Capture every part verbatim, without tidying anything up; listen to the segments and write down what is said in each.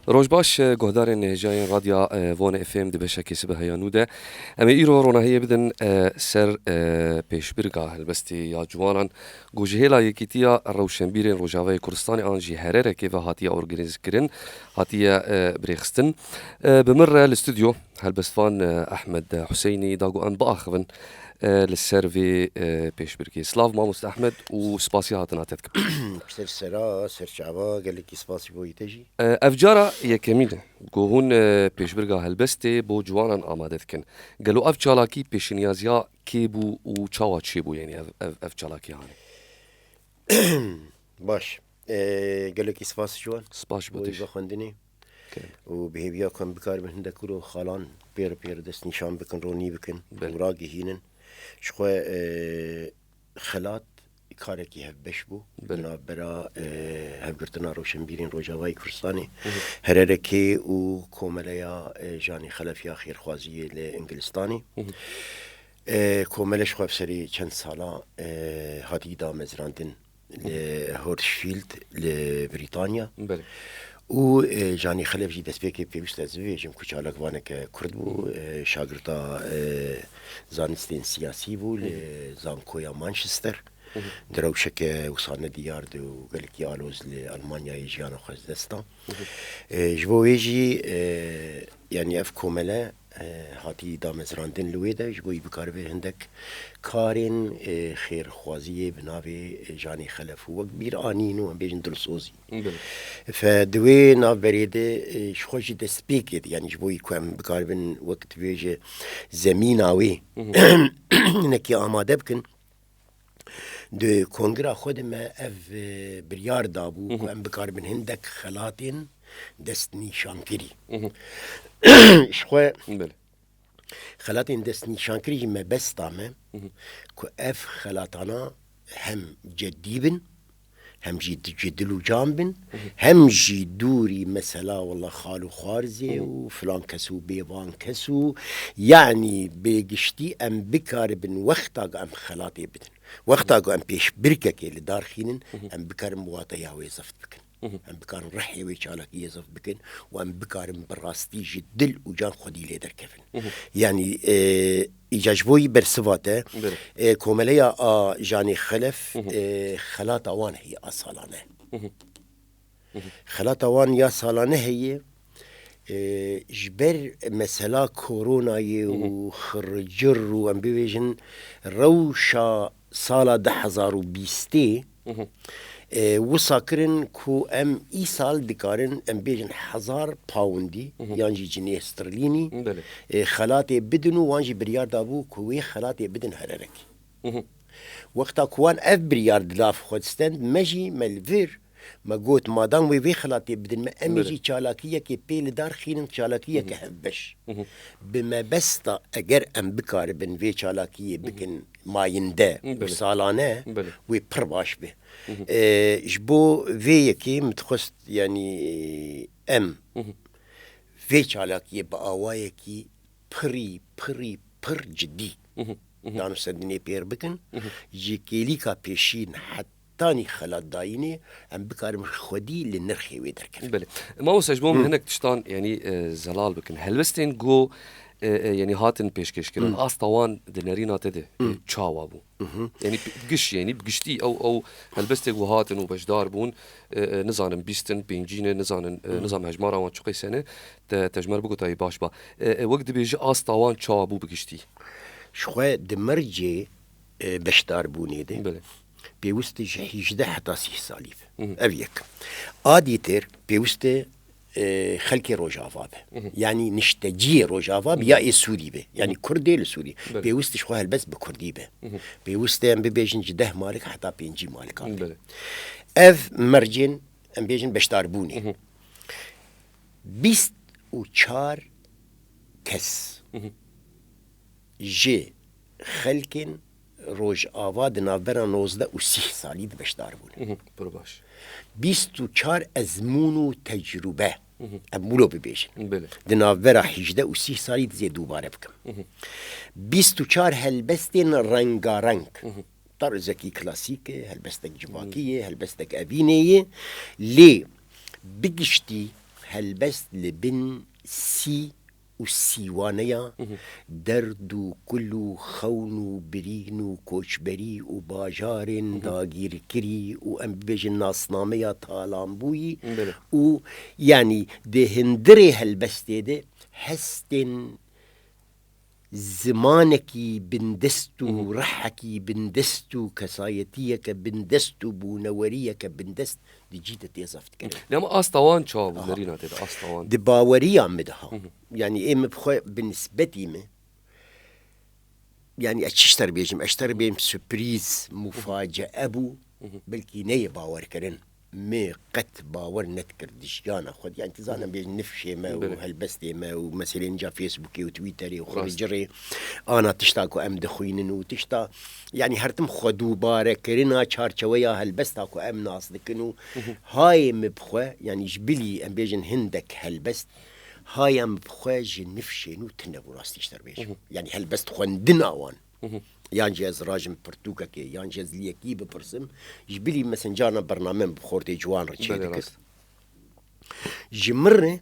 Roj baş, e, guhdarên hêjayên Radya, e, Vone F M di beşekê sibeheya nû de. Em ê îro ronahiyê bidin, e, ser, e, pêşbirga helbestê ya ciwanan ku ji hêla Yekîtiya Rewşenbîrên Rojavayê Kurdistanê an jî Hererekê ve hatiye organîzkirin, hatiye, e, birêxistin. E, bi min re li stûdyo helbestvan, e, Ehmed Huseynî da ku em biaxivin, e, li ser vê, e, pêşbirkê. Silav mamoste Ehmed û spasiya hatina te dikim. Ser sera, ser çava, gelekî spas ji bo yî te jî. E, ev cara yekemîn e ku hûn, e, pêşbirga helbestê bo ciwanan amade dikin. Gelo ev çalakî pêşniyaziya kê bû û çawa çêbû, yanî ev, ev, ev çalakî hanê? Baş. E, gelekî spas ji wan. Spas ji bo te jî. Bo vexwendinê. Kerem. Û bi hêviya ku em bikaribin hindek kuro xalan pêr pêr dest nîşan bikin, ronî bikin Belê. û ragihînin. Ji xwe, e, xelat karekî hevbeş bû. Belê. Di navbera, e, Hevgirtina Rewşenbîrên Rojavayê Kurdistanê, Hı hı. Hererekê û Komeleya, e, Janî Xelef ya Xêrxwaziyê li Îngilistanê. Hı hı. E, komele ji xwe bi serê çend sala, e, hatî damezrandin Hı hı. li Huddersfield li Brîtanya. Belê. Û, e, Janî Xelef jî destpêkê pêwîst ez bibêjim ku çalakvaneke Kurd bû, Hı hı. e, şagirta, e, zanistên siyasî bû li Hı hı. Zankoya Manchester. Hı hı. Di rewşeke wisa nediyar de û gelekî aloz li Almanyayê jiyana xwe ji dest da. Hı hı. E, ji bo wê jî, e, yanî ev komele, e, hatî damezrandin li wê de, ji bo yî bikaribe hindek karên, e, xêrxwaziyê bi navê, e, Janî Xelef û wek bîr anîn û em bêjin dilsozî. Belê. Fe di wê navberê de, e, ji xwe jî destpêkê de, yanî ji bo yî ku em bikaribin wek dibêje zemîna wê Hı hı. hinekî amade bikin. Di kongira xwe de me ev, e, biryar dabû Hı hı. ku em bikaribin hindek xelatên destnîşankirî. Hı hı. Ji xwe Belê. xelatên destnîşankirî jî mebesta me Hı hı. ku ev xelatana hem cedî bin, hem jî di-, ji dil û can bin, Hı hı. hem jî dûrî mesela wela xal û xwarzê Hı hı. û filan kes û bêvan kes û, yanî bê giştî em bikaribin wexta ku em xelatê bidin. Wexta ku em pêşbirkekê li dar xînin, Hı hı. em bikarin bi wateya wê zeft bikin. Hı hı. Em bikarin rihê wê çalakiyê zeft bikin û em bikarin bi rastî ji dil û can xwedî lê derkevin. Hı hı. Yanî, e, îca ji bo yî bersiva te, Belê. e, komeleya a Janê Xelef, Hı hı. e, xelata wan heye a salane. Hı hı. Hı hı. Xelata wan ya salane heye, e, ji ber mesela koronayê Hı hı. û xircir û em bibêjin rewşa sala du hezar û bîstê, Hı hı. e, wisa kirin ku em îsal dikarin, em bêjin hezar pawndî Hı hı. yan jî cinê sterlînî, Belê. e, xelatê bidin û wan jî biryar dabû ku wê xelatê bidin Hererekê. Hı hı. Wexta ku wan ev biryar di nav xwe distend, me jî me li vir, me got, madam wê vê xelatê bidin me, em ê Belê. jî çalakiyekê pê li dar xînin, çalakiyeke Hı hı. hevbeş. Hı hı. Bi mebesta eger em bikaribin vê çalakiyê Hı hı. bikin mayinde û Belê. salane, Belê. wê pir baş be. Hı hı. E, ji bo vê yekê min dixwest, yanî em Hı hı. vê çalakiyê bi awayekî pirî, pirî, pir cidî Hı hı. Hı hı. danûstendinê pêr bikin. Hı hı. Ji kêlîka pêşîn hetanî xelatdayînê em bikarin xwedî li nirxê wê derkevin. Belê. Mamoste, ji bo em Hı. hinek tiştan, yanî, e, zelal bikin. Helbestên ku, e, e, yanî hatin pêşkêşkirin, Hı. asta wan di nerîna te de, e, Hı. çawa bû? Hı hı. Yanî bi giş, yanî bi giştî ew, ew helbestê ku hatin û beşdar bûn, e, e, nizanim bîst in, pêncî ne, nizanin, e, Hı. nizanim hejmara wan çi qeyse ne, te, te ji me re bigotayî baş ba. E, e, wek dibêji asta wan çawa bû bi giştî? Ji xwe di mercê, e, beşdarbûnê de Belê. pêwist e ji hîjdeh heta sîh salî be. Hı hı. Ev yek. A dîtir pêwist e, e, xelkê Rojava be. Hı hı. Yanî nişteciyê Rojava be Hı hı. ya ê Sûrî be. Yanî Hı hı. Kurdê li Sûrî. Belê. Pêwist e ji xwe helbest bi Kurdî be. Hı hı. Pêwist e em bibêjin ji deh malik heta pêncî malikan be. Belê. Ev mercên em bêjin beşdarbûnê. Hı hı. Bîst û çar kes Hı hı. ji xelkên Rojava di navbera nozdeh û sîh salî de beşdar bûne. Hı hı, pir baş. Bîst û çar ezmûn û tecrûbe, Hı hı. em wilo bibêjin. Belê. Di navbera hîjdeh û sîh salî dizê dubare bikim. Hı hı. Bîst û çar helbestên rengareng. Hı hı. Tarzekî klasîk e, helbestek civakî ye, helbestek evînê ye. Lê bi giştî Helbest li bin sî û sîwaneya derd û kul û xewn û birîn û koçberî û bajarên dagîrkirî û em bibêjin nasnameya talanbûyî Belê. û, yanî, di hindirê helbestê de hestên zimanekî bindest û Mhm. rihekî bindest û kesayetiyeke bindest û bûneweriyeke bindest di cî de tê zeft kirin. Lê ama asta wan çawa bû, Aha. Nerîna tê de, asta wan? Di baweriya min de ha. Mhm. Yanî ê min bi xwe bi nisbetî min, yanî ez çi ji te re bêjim, ez ji te re bêjim sürprîz, mufacee bû, Mhm. belkî neyê bawerkirin. Me qet bawer nedikir di jiyana xwe de. Yanî, tu zanin, bêjin nifşê me û Belê. helbestê me û meselên ca Facebookê û Twitterê û Rast. xuricirê ana tişta ku em dixwînin û tişta, yanî, her tim xwedûbarekirina çarçeweya helbesta ku em nas dikin û Mhm. hayê me bi xwe, yanî, ji bilî, em bêjin hindek helbest, haya me bi xwe ji nifşên û tune bû, rastî ji te re bêjim. Mhm. Yanî, helbest xwendina wan. Mhm. Yan jî ez rajim pirtûkekê, yan jî ez li yekî bipirsim. Ji bilî, mesela, carna bername min bi xortê ciwan re Belê, çêdikir. rast. Ji min re,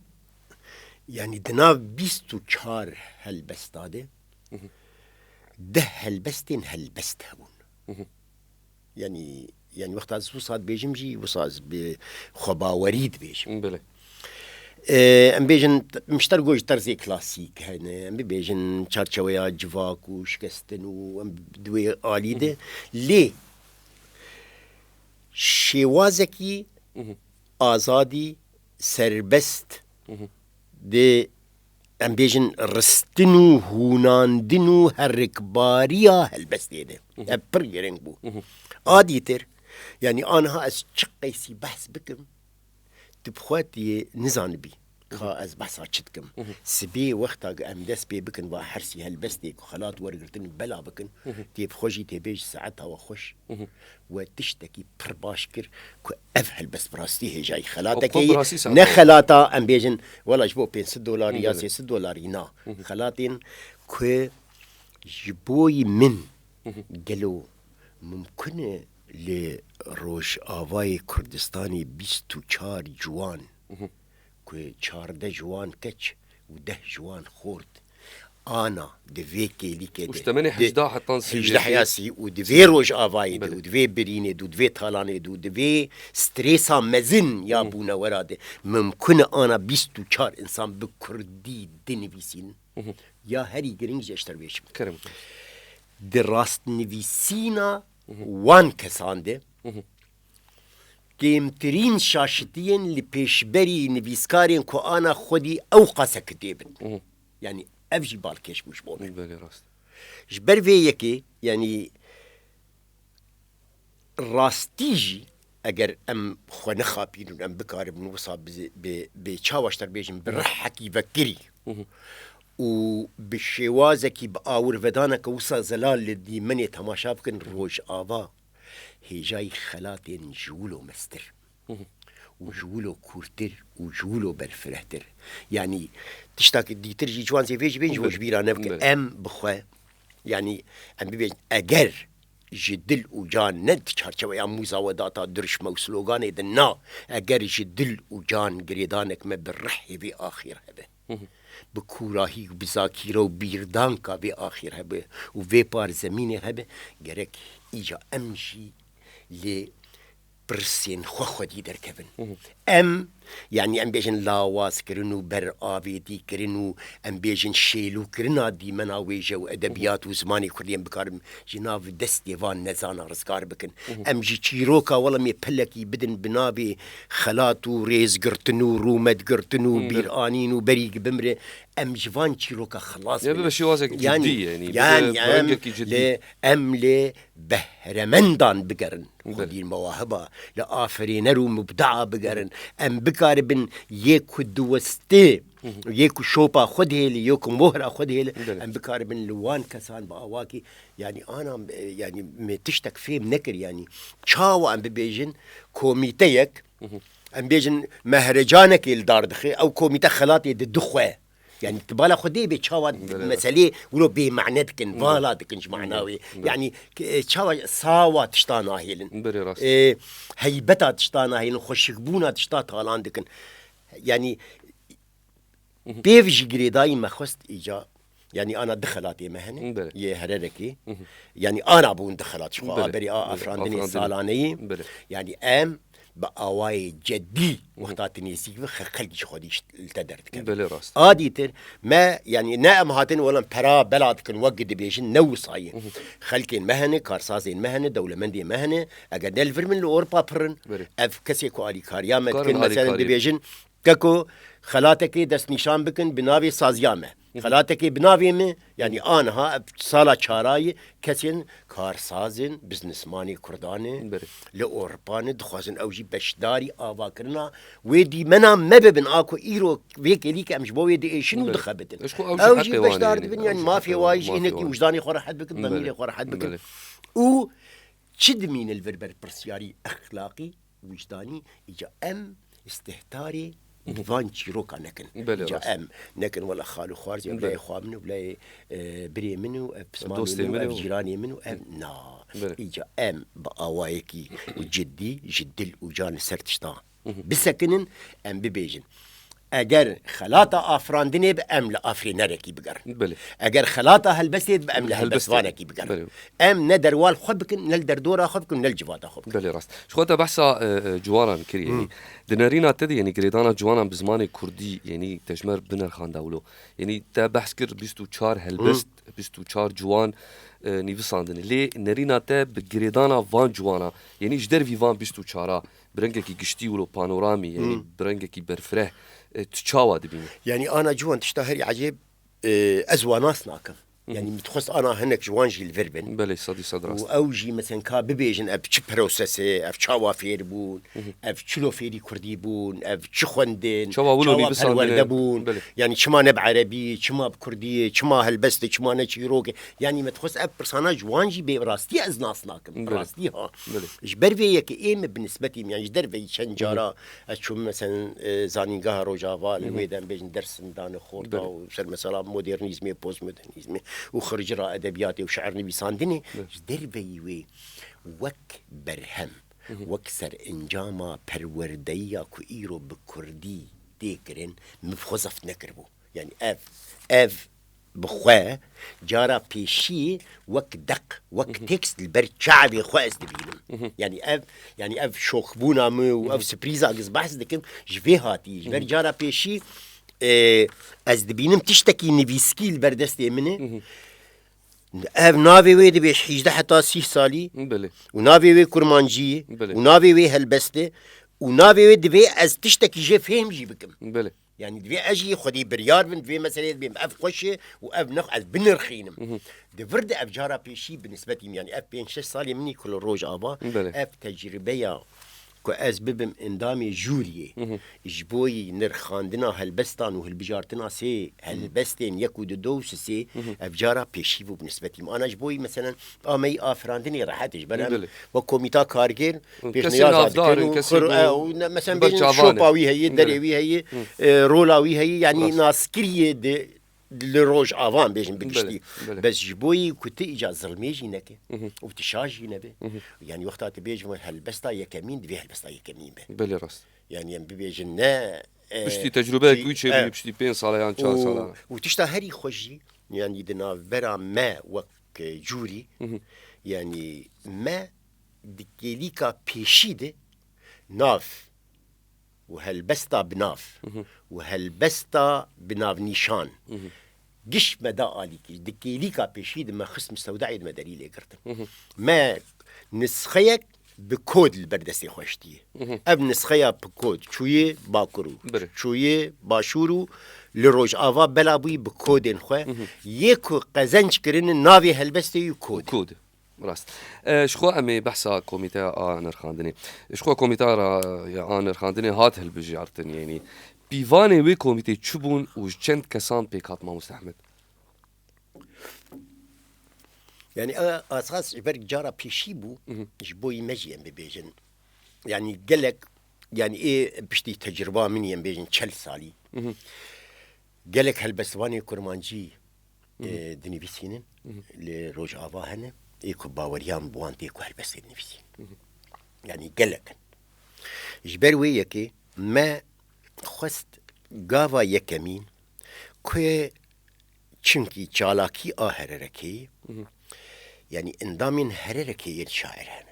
yanî di nav bîst û çar helbesta de, Mhm. deh helbestên helbest hebûn. Mhm. Yanî, yanî wexta ez wisa dibêjim jî, wisa ez bi xwebawerî dibêjim. Belê. Ee, em bêjin, t-, min ji te re got ji terzê klasîk hene, em bibêjin çarçeweya civak û şikestin û em di wê alî de. Hı hı. Lê şêwazekî Hı hı. azadî, serbest Hı hı. dê, em bêjin, ristin û hûnandin û herikbariya helbestê de. Hı hı. Ev pir giring bû. Hı hı. A dîtir, yanî aniha ez çi qeysî behs bikim, tu bi xwe tu yê nizanibî ka Hı hı. ez behsa çi dikim. Hı hı. Sibê wexta ku em dest pê bikin va hersî helbestê ku xelat wergirtin bela bikin, Hı hı. tê bi xwe jî tê bêj saeta we xweş. Hı hı. We tiştekî pir baş kir ku ev helbest bi rastî hêjayî xelatekê Xwe bi ye. rastî saet Ne oldu. xelata em bêjin, wela ji bo pênc sed dolarî ya Hı hı. sê sed dolarî na. Hı hı. Xelatên ku ji boyî min Hı hı. gelo mimkun e li Rojavayê Kurdistanê bîst û çar ciwan Hı hı. ku çardeh ji wan keç û deh ji wan xort ana di vê kêlîkê Û de, ji temenê di hejda hetan sî hejda yekê. ya sî û di vê Rojavayê de Belê. û di vê birînê de û di vê talanê de û di vê stresa mezin ya Hı. bûnewera de mimkun e ana bîst û çar însan bi kurdî dinivîsînin. Hı hı. Ya herî giring jî ji te re bêjim. Kerem. Di rastnivîsîna Hı hı. wan kesan de Hı hı. kêmtirîn şaşitiyên li pêşberî nivîskarên ku ana xwedî ew qase kitêb in. Hı hı. Yanî ev jî balkêş bû ji bo min. Belê rast. Ji ber vê yekê, yanî rastî jî eger em xwe nexapînin û em bikaribin wisa bi, bi, bi çawa ji te re bêjin, bi Hı hı. rihekî vekirî Hı hı. û bi şêwazekî bi awirvedaneke wisa zelal li dîmenê temaşa bikin, Rojava hêjayî xelatên ji wilo mestir Hı hı. û ji wilo kûrtir û ji wilo berfirehtir. Yanî tiştakî dîtir jî ciwan zêvê jî bên ji bo Belê. ji bîra nevke. Belê. Em bi xwe, yanî em bibêjin, eger ji dil û can ne di çarçeweya mûzawedata dirişme û sloganê de na, eger ji dil û can girêdanek me bi rihê vê axîr hebe. Hı hı. Bi kûrahî û bi zakîre û bîrdanka vê axîr hebe û vê par zemînê hebe, gerek îca em jî lê pirsên xwe xwedî derkevin. Hı hı. Em, yanî em bêjin lawazkirin û beravêtîkirin û em bêjin şêlûkirina dîmena wêje û edebiyat û zimanê kurdî em bikarin ji nav destê van nezana rizgar bikin. Hı hı. Em jî çîroka welemê pelekî bidin bi navê xelat û rêzgirtin û rûmetgirtin û Hı, bîranîn û berî bimre. Em ji van çîroka xilas Ya bibin. bibe şêwazek Yanî, ciddî, yanî, yanî, bibe em rengekî ciddî. lê, em lê behremendan bigerin. Belê. Xwedî mewahiba, li aferêner û mubdaa bigerin. Em bikaribin yê ku diwestê, Hı hı. yê ku şopa xwe dihêlê, yê ku mohra xwe dihêlê, Belê. em bikaribin li wan kesan bi awakî, yanî, ana, e, yanî, me tiştek fêm nekir, yanî, çawa em bibêjin, komîteyek, Hı hı. em bêjin, mehrecanekê li dar dixe, ew komîte xelatê didixwe. Yanî, tu bala xwe dê bê çawa Belê. meselê wilo bêmane dikin, Belê. vala dikin ji mana Belê. wê. Belê. Yanî, k-, e, çawa sawa tişta nahêlin. Belê rast. E, heybeta tişta nahêlin, xweşikbûna tişta talan dikin. Yanî pêv jî girêdayî me xwest îca, yanî ana du xelatê me hene, Belê. yê hererekê. Yanî ana bûn du xelat, ji xwe Belê. aberî a Belê. afirandinê Afirandinê. salaneyî. Belê. Yanî em bi awayê cedî wexta tu nêzîk bi xelk ji xwe dî li te derdikevin. Belê rast. A dîtir me, yanî ne em hatin welan pera bela dikin, wek dibêjin, ne wisa ye. Xelkên me hene, karsazên me hene, dewlemendên me hene, eger ne li vir bin li Ewropa pir in, Belê. ev kesê ku alîkariya me Karin dikin, meselen alîkariyê. dibêjin, keko xelatekê destnîşan bikin bi navê saziya me. Xelatekê bi navê min, yanî aniha ev sala çara ye, kesên karsazên, biznesmanê Kurdan e, Belê. li Ewropa ne, dixwazin ew jî beşdarî avakirina wê dîmena me bibin, a ku îro vê kêlî ke em ji bo wê diêşin û Belê. dixebitin. Ji xwe ew jî Ew heqê jî wan e, beşdar yanî, dibin, ew yanî jî mafê heqê wan wan e, jî mafê hinekî wan e. wijdanê xwe rehet bikin, Belê. demîrê xwe rehet bikin. Belê. Û çi dimîne li vir ber pirsyarî exlaqî, wijdanî, îca em istihtarê van çîroka nekin. Belê, Îca rast. em nekin wela xal û xwarzê, ev Belê. layê xwa min û, ev layê, e, birê min û, ev pismamê Dostê min û, min ev û. cîranê min û, ev na. Belê. Îca em bi awayekî û cidî ji dil û can li ser tişta bisekinin, em bibêjin. Eger xelata afirandinê bi, em li afirênerekî bigerin. Belê. Eger xelata helbestê bi, em li Helbestê. helbestvanekî bigerin. Belê. Em ne derwal xwe bikin, ne li derdora xwe bikin, ne li civata xwe bikin. Belê rast. Ji xwe te behsa, e, e, ciwanan kir, yanî. Di nerîna te de, yanî girêdana ciwanan bi zimanê kurdî, yanî te ji me re binirxanda wilo. Yanî te behs kir bîst û çar helbest, bîst û çar ciwan, e, nivîsandine. Lê nerîna te bi girêdana van ciwana, yanî ji dervî van bîst û çar a, bi rengekî giştî wilo panoramî, yanî bi rengekî berfireh, e, tu çawa dibînî? Yanî ana ciwan tişta herî ecêb, e, ez wan nas nakim. Yanî min dixwest ana hinek ji wan jî li vir bin. Belê, sedî sed rast. Û ew jî, mesen, ka bibêjin ev çi prosesê, ev çawa fêr bûn, ev çilo fêrî kurdî bûn, ev çi xwendin, Çawa wilo çawa nivîsandine. perwerde bûn, Belê. yanî çima ne bi erebî, çima bi kurdî, çima helbest e, çima ne çîrok e. Yanî min dixwest ev pirsana ji wan jî bê rastî ez nas nakim. Belê. Rastî ha. Belê. Ji ber vê yekê ê min bi nisbetî min, yanî ji derveyî çend cara ez çûm, mesen, e, zanîngeha Rojava, li wê de em bêjin dersin dane xorta Belê. û ser mesela modernîzmê, postmodernîzmê û xircira edebiyatê û şiir nivîsandinê, Belê. ji derveyî wê wek berhem, wek serencama perwerdeyiya ku îro bi kurdî tê kirin, min bi xwe zeft nekiribû. Yanî ev, ev bi xwe cara pêşî wek deq, wek tekst li ber çavê xwe ez dibînim. Yanî ev, yanî ev şokbûna min û ev sürprîza ez behs dikim, ji vê hatî. Ji ber cara pêşî, e, ez dibînim tiştekî nivîskî li ber destê min e. Ev navê wê dibe ji hîjdeh heta sîh salî Belê. û navê wê kurmancî ye Belê. û navê wê helbest e û navê wê divê ez tiştekî jê fêhm jî bikim. Belê. Yanî divê ez jî xwedî biryar bim, divê meseleyê dibêm ev xweş e û ev nexweş, ez binirxînim. Di vir de ev cara pêşî bi nisbetî min, yanî ev pênc şeş salê min î ku li Rojava, Belê. ev tecrübeya ku ez bibim endamê jûriyê, ji bo yî nirxandina helbestan û hilbijartina sê helbestên yek û du, du û sisê, ev cara pêşî bû bi nisbetî min. Ana ji bo yî, meselen, a me yî afirandinê rehet e, ji ber em Belê. wek komîta kargêr Û kesê pêşniyaz navdar dikin û û kesê xir-, ku e, û ne, meselen, ber bêjin çavan e. şopa wî heye, Belê. derê wî heye, e, rola wî heye, yanî Rast. naskiriyê di, li Rojava em bêjin bi Belê, giştî. belê. Bes ji bo yî ku tu îca zilmê jî neke û tu şaş jî nebe. Yanî wexta tu bêjin helbesta yekemîn, divê helbesta yekemîn be. Belê rast. Yanî em bibêjin ne, e, Piştî tecrubeyek jî, wî çêbû, e, piştî pênc sala yan çar û, sala. û tişta herî xweş jî, yanî di navbera me wek, e, cûrî, yanî me di kêlîka pêşî de nav û helbesta bi nav û helbesta bi navnîşan giş me da alîkî. Di kêlîka pêşî de me xist misewdayê de me derî lê girtin. Me nisxeyek bi kod li ber destê xwe hiştiye. Ev nisxeya bi kod çûyê Bakur û Bire. çûyê Başûr û li Rojava bela bûyî bi kodên xwe. Yê ku qezenc kirine navê helbestê yî kod. Kod. Rast. E, ji xwe em ê behsa komîteya a nirxandinê. Ji xwe komîteya ra, ya a nirxandinê hat hilbijartin, yanî pîvanê wê komîtê çi bûn û ji çend kesan pêk hat, Mamoste Ehmed? Yanî, e, esas ji ber cara pêşî bû, ji bo yî me jî em bibêjin. Yanî gelek, yanî ê piştî tecrüba min em bêjin çel salî. Gelek helbestvanê kurmancî, e, dinivîsînin, li Rojava hene, ê ku baweriyan bi wan tê ku helbestê dinivîsînin. Yanî gelek in. Ji ber wê yekê me xwest gava yekemîn ku çimkî çalakî a hererekê, yanî endamên hererekê yên şair hene.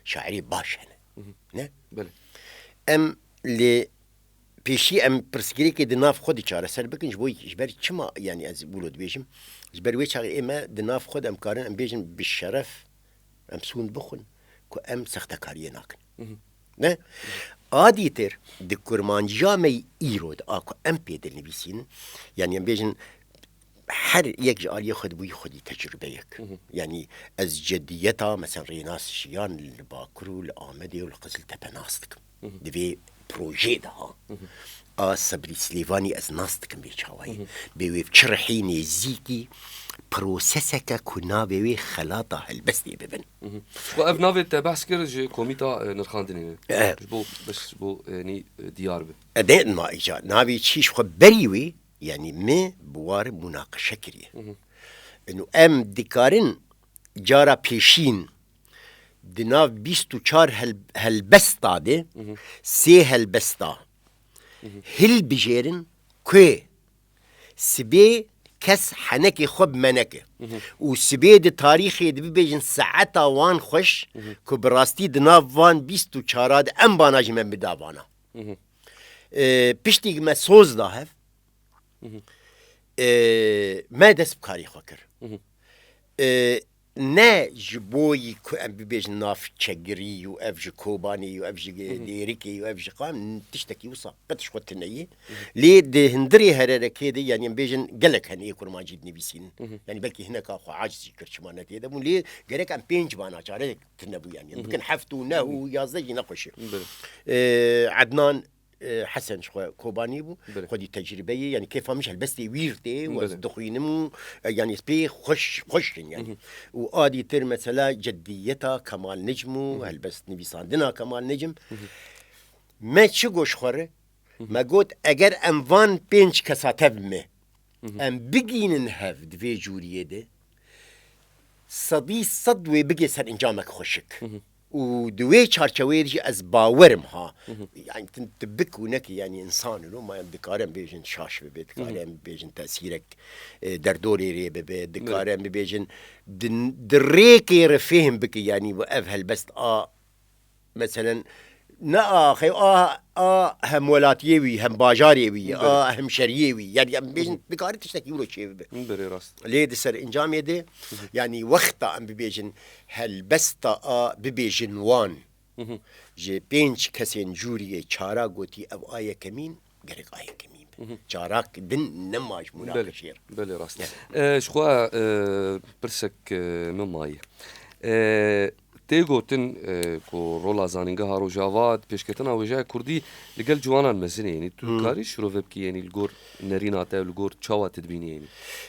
Şairê baş hene. Ne? Belê. Em lê pêşî em pirsgirêkê di nav xwe de çareser bikin, ji bo, ji ber çima, yanî ez wilo dibêjim, ji ber wê çaxê ê me di nav xwe de em karin em bêjin bi şeref em sûnd bixwin ku em sextekariyê nakin. Ne? A dîtir di kurmanciya me îro de a ku em pê dinivîsînin, yanî em bêjin her yek ji aliyê xwe dibûyî xwedî tecrûbeyek. Yanî ez cediyeta, mesela rênas jiyan li Bakur û li Amedê û li Qiziltepe nas dikim. Di vê projeyê de ha. A Sebrî Silêvanî ez nas dikim vê çawayî. Bê wê bi çi rihî nêzîkî proseseke ku navê wê xelata helbestê bibin. Xwe ev navê te behs kir ji komîta, e, nirxandinê ne. E. Ji bo, bes ji bo, e, nî, e, diyar be. E, ne ma îca navê çî ji xwe berî wê, yanî me bi war munaqeşe kiriye. Û em dikarin cara pêşîn di nav bîst û çar hel-, helbesta de sê helbesta hilbijêrin ku sibê kes henekê xwe bi me neke. Û sibê di tarîxê de bibêjin saeta wan xweş ku bi rastî di nav van bîst û çara de em bana jî me bida vana. E, piştî me soz da hev, e, me dest bi karê xwe kir. E, ne ji bo yî ku em bibêjin navçegirî û ev ji Kobanê û ev ji Dêrikê û ev ji qam, tiştekî wisa qet ji xwe tune ye. Lê di hundirê hererekê de, yanî em bêjin gelek hene yê kurmancî dinivîsînin. Yanî belkî hineka xwe aciz jî kir çima ne tê de bûn. Lê gerek em pênc bana çare tune bû yanî. Em bikin heft û neh û yazdeh jî nexweş e. Belê. E, Ednan e, Hesen ji xwe Kobanî bû. Belê. Xwedî tecrîbe ye, yanî kêfa min ji helbestê wîr tê û ez Belê. dixwînim û, e, yanî pê xweş, xweş in yanî. Û a dîtir mesela ceddiyeta Kemal Necm û helbest nivîsandina Kemal Necm. Me çi got ji xwe re? Me got eger em van pênc kesa tev me, em bigînin hev di vê cûriyê de, sedî sed wê bigê ser encamek xweşik. Û di wê çarçeweyê de jî ez bawerim ha. Yani tu, tu bik û nekî, yani insan ilo, ma em dikarin bêjin şaş bibe, dikarin bêjin tesîrek, e, derdorê rê bibe, dikarin bibêjin di, di rêkê re fêhm bike, yani bu ev helbest a Meselen, ne axê a, a hem welatiyê wî, hem bajarê wî, a hemşeriyê wî. Yani em bêjin, dikare tiştekî wilo çêbibe. Belê rast. Lê di ser encamê de, yani wexta em bibêjin, helbesta a bibêjin wan. Ji pênc kesên cûriyê çara gotî ev a yekemîn, gerek a yekemîn be. Carak din nema ji mûnaqeşê re. Belê rast. Ee, ji xwe, e, pirsek, e, min mayî. E, tê gotin, e, ku rola Zanîngeha Rojava di pêşketina wêjeya kurdî li gel ciwanan mezin e. Yanî tu dikarî şirove bikî, yanî li gor nerîna te, li gor çawa tu dibînî yanî?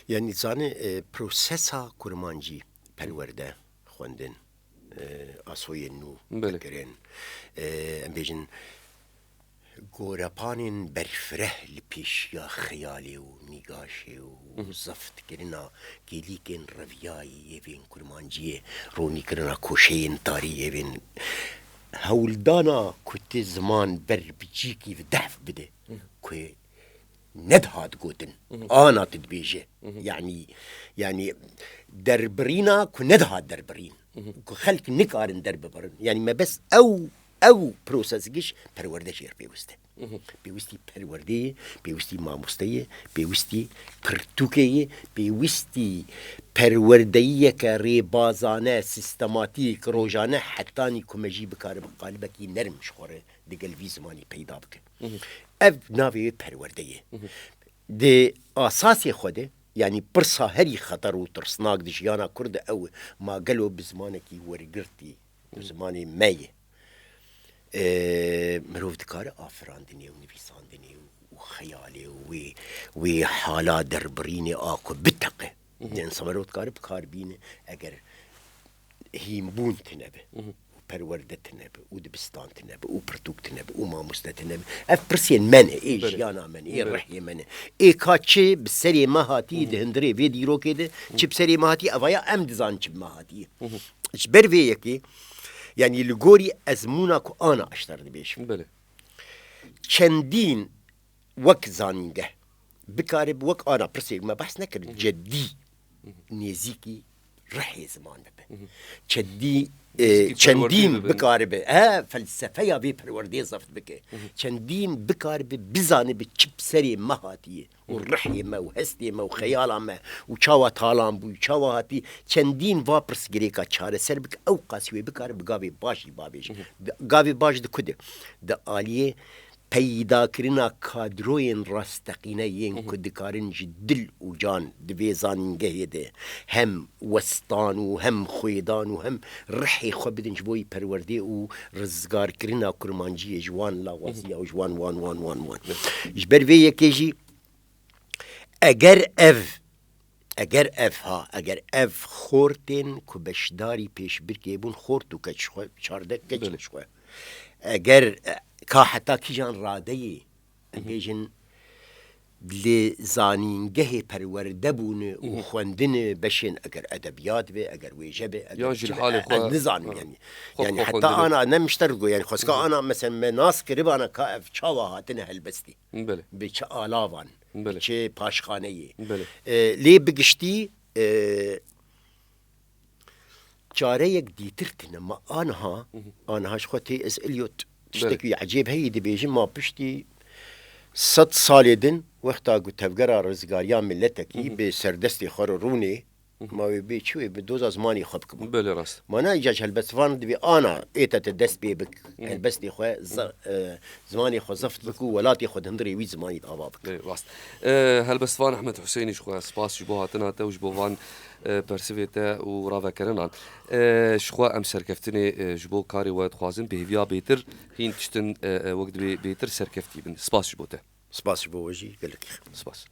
Yanî zanî, e, prosesa kurmancî, perwerde, xwendin, e, asoyên nû, Belê. kirin, e, em bêjin, gorepanên berfireh li pêşiya xeyalê û nîgaşê û zeftgirina kêlîkên reviyayî yê vên kurmanciyê, ronîkirina koşeyên tarî yê vên hewldana ku ti ziman ber bi cîkî ve dehf bide, ku nedihat gotin. Ana tu dibêje. Yani, yani derbirîna ku nedihat derbirîn. Ku xelk nikarin derbibirin. Yani me bes ew, ew proses giş perwerde jêr pêwist e. Pêwistî perwerdeyê, pêwistî mamosteyê, pêwistî pirtûkê ye, pêwistî perwerdeyiyeke rêbazane, sistematîk, rojane hetanî ku me jî bikaribe qalibekî nerm ji xwe re digel vî zimanî peyda bike. Ev navê wê perwerde ye. Di asasê xwe de, yanî pirsa herî xeter û tirsnak di jiyana Kurd de ew e, ma gelo bi zimanekî wergirtî, bi zimanê me ye, e, mirov dikare afirandinê û nivîsandinê û, û xeyalê û wê, wê hala derbirînê a ku biteqe. Di însan mirov dikare bi kar bîne, eger hînbûn tine be, û perwerde tine be, û dibistan tine be, û pirtûk tine be, û mamoste tine be. Ev pirsên me ne, ê Belê. jiyana me ne, ê Belê. rihê me ne. Ê ka çi bi serê me hatî di hundirê vê dîrokê de, çi bi serê me hatî, evaya em dizanin çi bi me hatiye. Ji ber vê yekê, yanî li gorî ezmûna ku ana eşter dibêjim. Belê. Çendîn wek zanîngeh bikaribe, wek ana pirsê me behs nekirin, cedî nêzîkî rihê ziman bibe. Çendî, e, Nêzîkî perwerdê çendîn bibe. Bikaribe, he, felsefeya vê perwerdê zeft bike. Çendîn bikaribe bizanibe çi bi serê me hatiye û rihê me û hestê me û xeyala me û çawa talan bû, çawa hatî, çendîn va pirsgirêka çareser bike, ew qas wê bikare bi gavê baş jî bavêje. Di, gavê baş di ku de? Di aliyê peydakirina kadroyên rasteqîne yên ku dikarin ji dil û can di vê zanîngehê de hem westan û hem xwêdan û hem rihê xwe bidin ji bo yî perwerdê û rizgarkirina kurmanciyê ji wan lawaziya û ji wan, wan, wan, wan, wan. Ji ber vê yekê jî eger ev, eger ev ha, eger ev xortên ku beşdarî pêşbirkê bûn, xort û keç xwe, çardeh keç Belê. Xwe, eger, e, ka heta kîjan radeyê, em bêjin, li zanîngehê perwerde bûne û xwendine beşên, eger edebiyat be, eger wêje be, eger Yan çi jî li be, halê e, xwe, ez nizanim ha. Yanî. Xwe Yanî xwe heta xwendine. Ana ne mişter go, yanî xwezka ana, mesela, me nas kiribana ka ev çawa hatine helbestî. Belê. Bi çi alavan, Belê. Bi çi paşxaneyê. Belê. E, lê bi giştî, e, çareyek dîtir tine. Ma aniha, aniha ji xwe tê ez Eliot Belê. Tiştekî ecêb heyî dibêjim, ma piştî sed salê din, wexta ku tevgera rizgariya miletekî bi serdestê xwe re rûnê, ma wê bê çi wê bi doza zimanê xwe bikim. Belê rast. Ma ne îca ji helbestvan divê ana ê te te dest pê bik. Helbestê xwe, za-, e, zimanê xwe zeft bik û welatê xwe di hundirê wî zimanî de ava bik. Belê rast. E, helbestvan Ehmed Husênî ji xwe spas ji bo hatina te û ji bo van, e, persivê te û ravekerinan. E, ji xwe em serkeftinê, e, ji bo karê we dixwazin, bi hêviya bêtir hîn tiştin, e, e, wek divê bêtir serkeftî bin. Spas ji bo te. Spas ji bo we jî gelekî. Spas.